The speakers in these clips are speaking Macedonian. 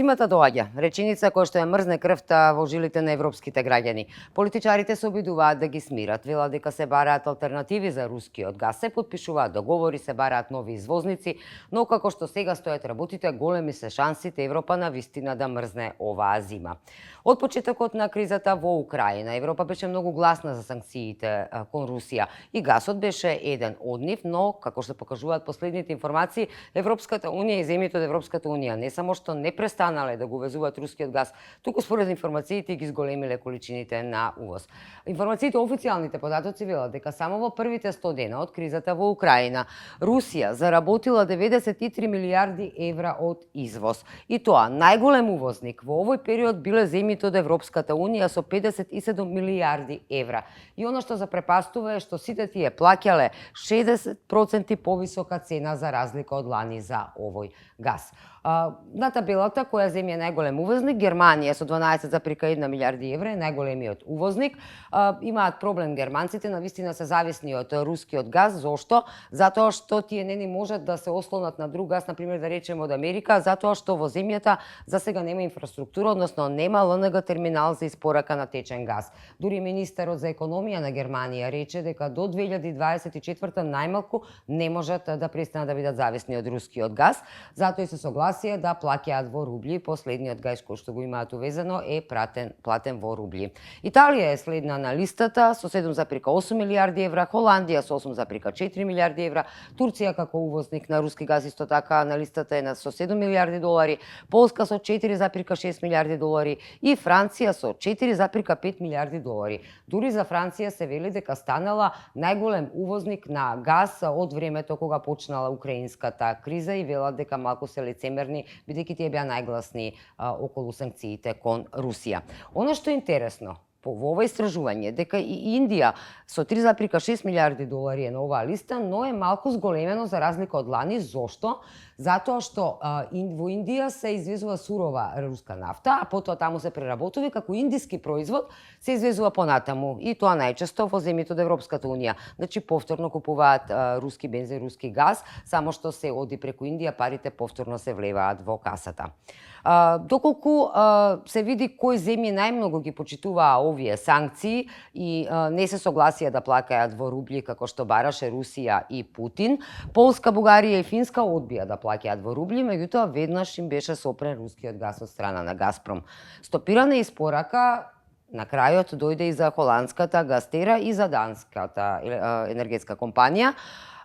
Зимата доаѓа, реченица која што ја мрзне крвта во жилите на европските граѓани. Политичарите се обидуваат да ги смират, велат дека се бараат алтернативи за рускиот газ, се потпишуваат договори, се бараат нови извозници, но како што сега стојат работите, големи се шансите Европа на вистина да мрзне оваа зима. Од почетокот на кризата во Украина, Европа беше многу гласна за санкциите кон Русија и газот беше еден од нив, но како што покажуваат последните информации, Европската унија и земјите од Европската унија не само што не престанале да го увезуваат рускиот газ, туку според информациите ги зголемиле количините на увоз. Информациите, официјалните податоци велат дека само во првите 100 дена од кризата во Украина, Русија заработила 93 милиарди евра од извоз. И тоа, најголем увозник во овој период биле земјите од Европската унија со 57 милиарди евра. И оно што запрепастува е што сите тие плаќале 60% повисока цена за разлика од лани за овој газ. На табелата која земја е најголем увозник, Германија со 12,1 милиарди евра е најголемиот увозник. Имаат проблем германците, навистина се зависни од рускиот газ. Зошто? Затоа што тие не можат да се ослонат на друг газ, например да речеме од Америка, затоа што во земјата за сега нема инфраструктура, односно нема ЛНГ терминал за испорака на течен газ. Дури министерот за економија на Германија рече дека до 2024 најмалку не можат да престанат да бидат зависни од рускиот газ. Затоа и се согласија да плаќаат во рубли. Последниот газ кој што го имаат увезено е платен во рубли. Италија е следна на листата со 7,8 милиарди евра, Холандија со 8,4 милиарди евра, Турција како увозник на руски газ исто така на листата е со 7 милиарди долари, Полска со 4,6 милиарди долари и Франција со 4,5 милиарди долари. Дури за Франција се вели дека станала најголем увозник на газ од времето кога почнала украинската криза и велат дека малку се лицемерни, бидејќи тие беа најгласни околу санкциите кон Русија. Оно што е интересно во ова истражување дека и Индија со 3,6 милиарди долари е на оваа листа, но е малку зголемено за разлика од лани. Зошто? Затоа што во Индија се извезува сурова руска нафта, а потоа таму се преработува како индиски производ се извезува понатаму и тоа најчесто во земјите од Европската унија. Значи повторно купуваат руски бензин, руски газ, само што се оди преку Индија, парите повторно се влеваат во касата. Доколку се види кои земји најмногу ги почитуваа овие санкции и не се согласија да плаќаат во рубли како што бараше Русија и Путин, Полска, Бугарија и Финска одбија да плаќаат во рубли, меѓутоа веднаш им беше сопрен рускиот газ од страна на Газпром. Стопирана испорака на крајот дојде и за холандската Гастера и за данската енергетска компанија.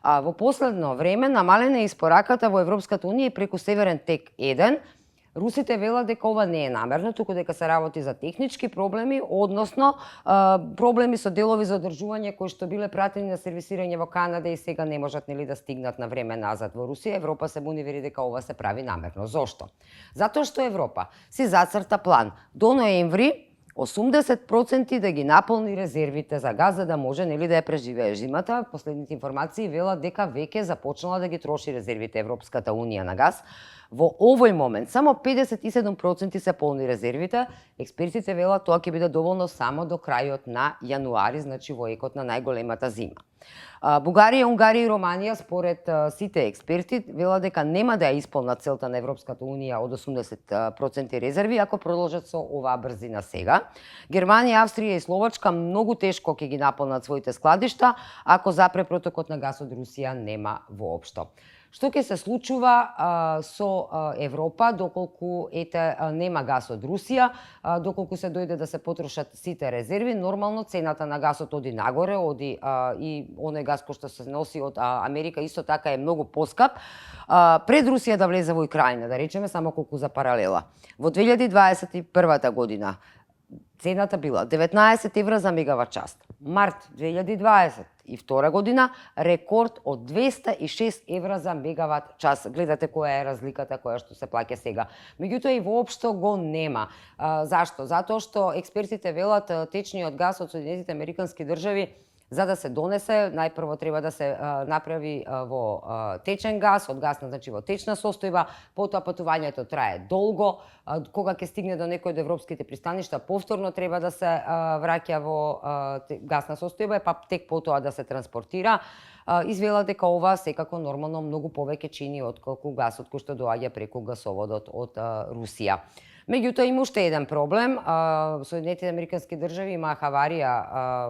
Во последно време намалена испораката во Европската унија преку Северен тек 1. Русите велат дека ова не е намерно, туку дека се работи за технички проблеми, односно проблеми со делови за одржување кои што биле пратени на сервисирање во Канада и сега не можат да стигнат на време назад во Русија. Европа се буни, вели дека ова се прави намерно. Зошто? Затоа што Европа си зацрта план до ноември 80% да ги наполни резервите за газ, за да може да ја преживее зимата. Последните информации велат дека веќе започнала да ги троши резервите Европската унија на газ. Во овој момент само 57% се полни резервите. Експертите велат тоа ќе биде доволно само до крајот на јануари, значи во екот на најголемата зима. Бугарија, Унгарија и Романија според сите експерти велат дека нема да ја исполнат целта на Европската унија од 80% резерви ако продолжат со оваа брзина сега. Германија, Австрија и Словачка многу тешко ќе ги наполнат своите складишта ако запре протокот на газ од Русија нема воопшто. Што ќе се случува со Европа доколку нема газ од Русија, доколку се дојде да се потрошат сите резерви, нормално цената на газот оди нагоре, оди и оној газ кој што се носи од Америка исто така е многу поскап. Пред Русија да влезе во Украина, да речеме само колку за паралела. Во 2021 година цената била 19 евра за мегават час. Март 2022 година рекорд од 206 евра за мегават час. Гледате која е разликата која што се плаќа сега. Меѓутоа и воопшто го нема. Зашто? Затоа што експертите велат течниот газ од Соединетите Американски држави За да се донесе, најпрво треба да се направи во течен газ, од гасна, значи во течна состојба, потоа патувањето трае долго, кога ќе стигне до некој од европските пристаништа, повторно треба да се враќа во гасна состојба, па тек потоа да се транспортира. Извела дека ова секако нормално многу повеќе чини отколку гасот кој што доаѓа преку гасоводот од Русија. Меѓутоа има уште еден проблем. Соединетите американски држави имаа аварија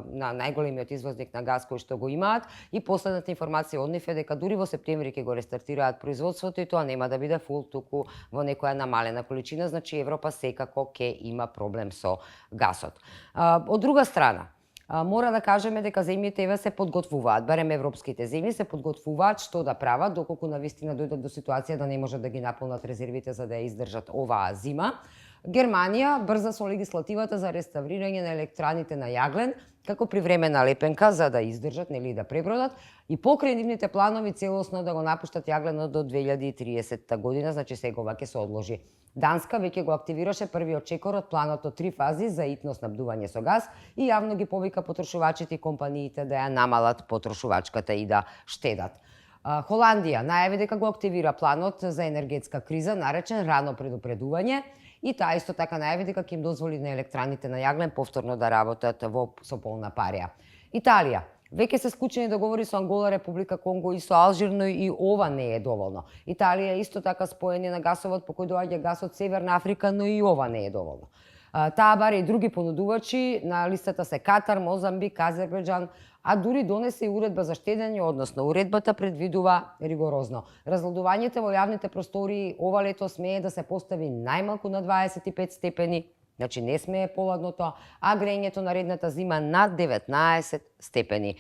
на најголемиот извозник на газ кој што го имаат и последната информација од нив е дека дури во септември ќе го рестартираат производството и тоа нема да биде фул, туку во некоја намалена количина, значи Европа секако ќе има проблем со гасот. Од друга страна, мора да кажеме дека земјите еве се подготвуваат, барем европските земји се подготвуваат што да прават доколку навистина дојдат до ситуација да не можат да ги наполнат резервите за да ја издржат оваа зима. Германија брза со легислативата за реставрирање на електраните на јаглен како привремена лепенка за да издржат, нели да пребродат, и покрај нивните планови целосно да го напуштат јагленот до 2030 година, значи сега ова ќе се одложи. Данска веќе го активираше првиот чекор од планот од 3 фази за итно снабдување со газ и јавно ги повика потрошувачите и компаниите да ја намалат потрошувачката и да штедат. Холандија најави дека го активира планот за енергетска криза, наречен рано предупредување, и таа исто така најави дека ќе им дозволи на електраните на јаглен повторно да работат со полна парија. Италија веќе се склучени договори со Ангола, Република Конго и со Алжир, но и ова не е доволно. Италија исто така споење на гасовод по кој доаѓа газ од Северна Африка, но и ова не е доволно. Таа баре и други понудувачи, на листата се Катар, Мозамбик, Азербејџан, а дури донесе и уредба за штедење, односно уредбата предвидува ригорозно. Разладувањето во јавните простории ова лето смее да се постави најмалку на 25 степени, значи не смее поладното, а грењето наредната зима над 19 степени.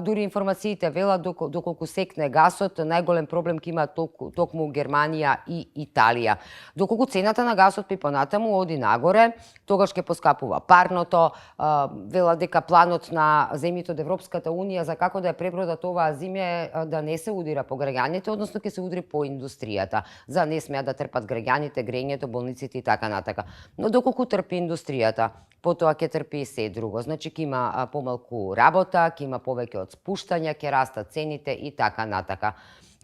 Дури информациите велат доколку секне гасот, најголем проблем ќе има токму Германија и Италија. Доколку цената на гасот би понатаму оди нагоре, тогаш ќе поскапува парното, велат дека планот на земјите од Европската унија за како да ја пребродат оваа зима е да не се удира по граѓаните, односно ќе се удри по индустријата, за не смеат да трпат граѓаните, грењето, болниците и така натака. Но доколку трпи индустријата, потоа ќе трпи и се друго. Значи ќе има помалку работа, ќе има повеќе од спуштања, ќе растат цените и така натака.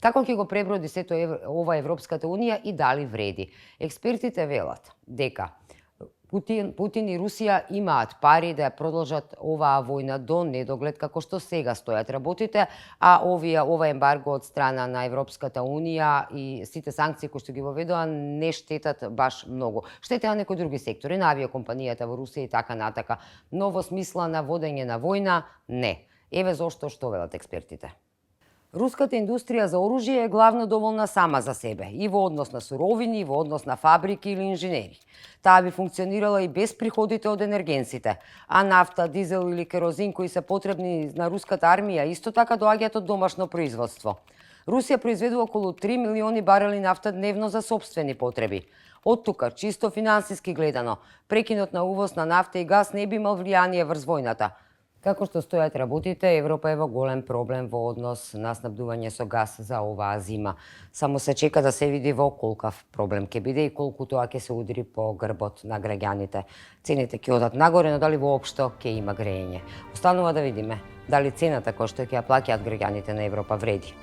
Како ќе го преброди сето ова Европската унија и дали вреди? Експертите велат дека Путин и Русија имаат пари да ја продолжат оваа војна до недоглед како што сега стојат работите, а ова ембарго од страна на Европската унија и сите санкции кои што ги воведоа не штетат баш многу. Штетеа некои други сектори, на авиокомпанијата во Русија и така натака, но во смисла на водење на војна не. Еве зошто што велат експертите. Руската индустрија за оружје е главно доволна сама за себе, и во однос на суровини, и во однос на фабрики или инженери. Таа би функционирала и без приходите од енергенците, а нафта, дизел или керозин кои се потребни на руската армија исто така доаѓаат од домашно производство. Русија произведува околу 3 милиони барели нафта дневно за сопствени потреби. Од тука, чисто финансиски гледано, прекинот на увоз на нафта и газ не би имал влијание врз војната. Како што стојат работите, Европа е во голем проблем во однос на снабдување со газ за оваа зима. Само се чека да се види во колкав проблем ќе биде и колку тоа ќе се удри по грбот на граѓаните. Цените ќе одат нагоре, но дали воопшто ќе има грејење. Останува да видиме дали цената која што ќе ја плаќаат граѓаните на Европа вреди.